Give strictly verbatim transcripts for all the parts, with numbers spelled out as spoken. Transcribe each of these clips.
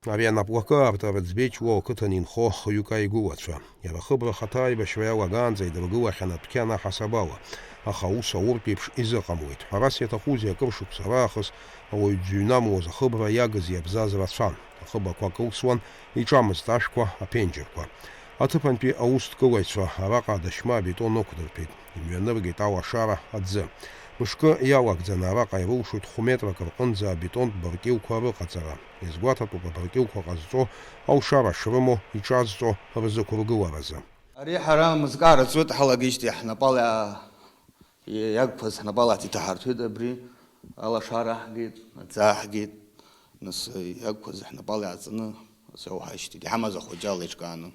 Ари анаплакы аартра рыӡбеит Ҷлоу ақыҭан инхо хҩык ааигәылацәа. Иара ахыбра ахаҭа аибашьра иалагаанӡа идыргылахьан адәқьан аҳасабала, аха аус ауртә еиԥш изыҟамлеит. Ҳәарас иаҭахузеи, акыр шықәса раахыс ауаҩ дзыҩнамлоз ахыбра иагыз иабзаз рацәан. Ахыбрақәа кылсуан, иҿамызт ашәқәа, аԥенџьырқәа. Аҭыԥантәи аусҭкылаҩцәа араҟа адашьма абетон ықәдырҭәеит, имҩаныргеит алашара аӡы. Мышкы иалагӡаны араҟа ирылшоит хә-метрак рҟынӡа абетонтә баркьылқәа рыҟаҵара. Иазгәаҭатәуп абаркьылқәа ҟазҵо, алшара шрымоу, иҿазҵо рзықәыргыларазы. Ари ҳара мызкы аараҵуеит, ҳалагеижьҭеи ҳнапала иа-, иагқәаз ҳнапала иҭаҳарҭәеит абри, алашара аҳгеит, аӡы аҳгеит, нас иагқәаз ҳнапала иааҵаны, нас иауҳашьҭит, иҳамаз ахәыҷы ала еиҿкааны.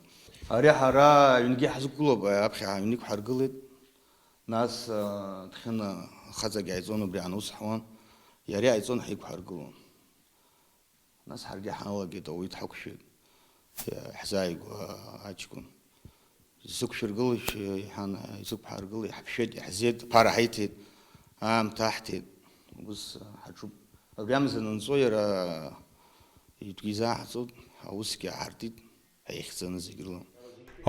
Ари ҳара аҩнгьы ҳзықәгылоуп, аԥхьа аҩнык ҳаргылеит, нас, а, Ҭхьына ахаҵагьы ааиҵон, убри аан ус ҳуан, иара иааиҵон, ҳаиқәҳаргылон. Нас ҳаргьы ҳаналагеит, ауаҩы дҳақәшәеит, ҳзааигәа аҷкәын. Изықәшәыргылеишь, иҳан, изықәҳаргылеи, иҳаԥшәеит, иаҳзеит, аԥара ҳаиҭеит, аамҭа аҳҭеит, ус ҳаҿуп. Абри амза анынҵәо иара итәгьы изааҳҵоит, аусгьы ааҳартит, ҳаихьӡаны зегь рыла.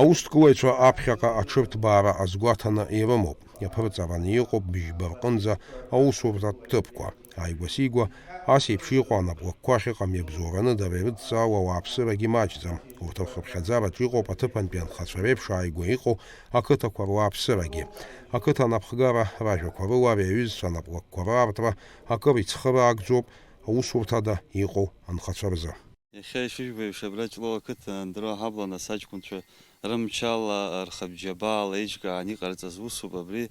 Аусҭкылаҩцәа аԥхьаҟа аҽырҭбаара азгәаҭаны ирымоуп, иаԥырҵараны иҟоуп быжьба рҟынӡа аусурҭатә ҭыԥқәа. Ааигәа-сигәа ас еиԥш иҟоу анаплакқәа ахьыҟам иабзоураны дара ирыдҵаауа ауааԥсырагьы маҷӡам. Урҭ рхыԥхьаӡараҿ иҟоуп аҭыԥантәи анхацәа реиԥш ааигәа иҟоу ақыҭақәа руааԥсырагьы. Ақыҭа анапхгара ражәақәа рыла ари аҩызцәа анаплакқәа раартра акыр ицхыраагӡоуп аусурҭада иҟоу анхацәа рзы. Иахьа ишыжәбо еиԥш, абра Ҷлоу ақыҭа андроу аҳабла, нас аҷкәынцәа рымчала, рхатә џьабаала еиҿкаан иҟарҵаз усуп абри.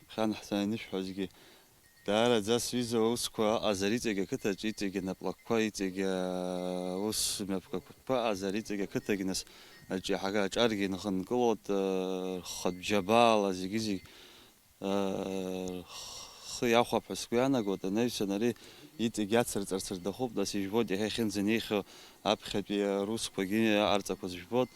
Ԥхьан ҳзааины ишәҳәозгьы, даараӡа сҩыза аусқәа аҟазар, иҵегь ақыҭаҿ, иҵегь анаплакқәа, иҵегь аус мҩаԥгақәа аҟазар, иҵегь ақыҭагь нас аҿ-, аҿаргьы нхынкылоит, рхатә џьабаала зегьы-зегь рхы иахәап ҳәа сгәы иаанагоит, анаҩсан ари иҵегь ацырҵарц рҭахуп, нас ижәбоит, иахьа иахьынӡанеихьоу аԥхьатәи русқәагьы аҟарҵақәаз жәбоит,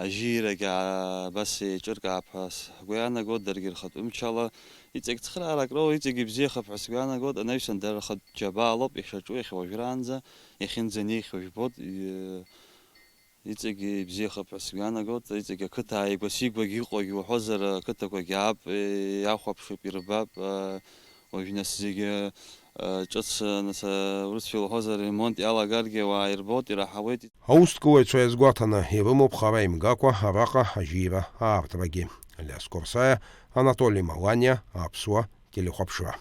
ажьирагь аа-, абас еиҿыркаап ҳәа сгәы иаанагоит, даргьы рхатә мчала иҵегь цхыраарак роуа, иҵегь ибзиахап ҳәа сгәы иаанагоит, анаҩсан дара рхатә џьабаалоуп ишаҿу иахьа уажәраанӡа, иахьынӡанеихьоу жәбоит, и-, Иҵегьы ибзиахап ҳәа сгәы иаанагоит, иҵегь ақыҭа ааигәа-сигәагь иҟоугьы уҳәозар, ақыҭақәагь аап, иахәаԥшып, ирбап, уажә нас зегьы ҿыц, нас, урысшәа уҳәозар, ремонт иалагаргьы ауаа ирбоит, ираҳауеит. Аусҭкылаҩцәа иазгәаҭаны, ирымоуп хара имгакәа араҟа ажьира аартрагьы. Алиас Корсаиа, Анатоли Маланиа, Аԥсуа телехәаԥшра.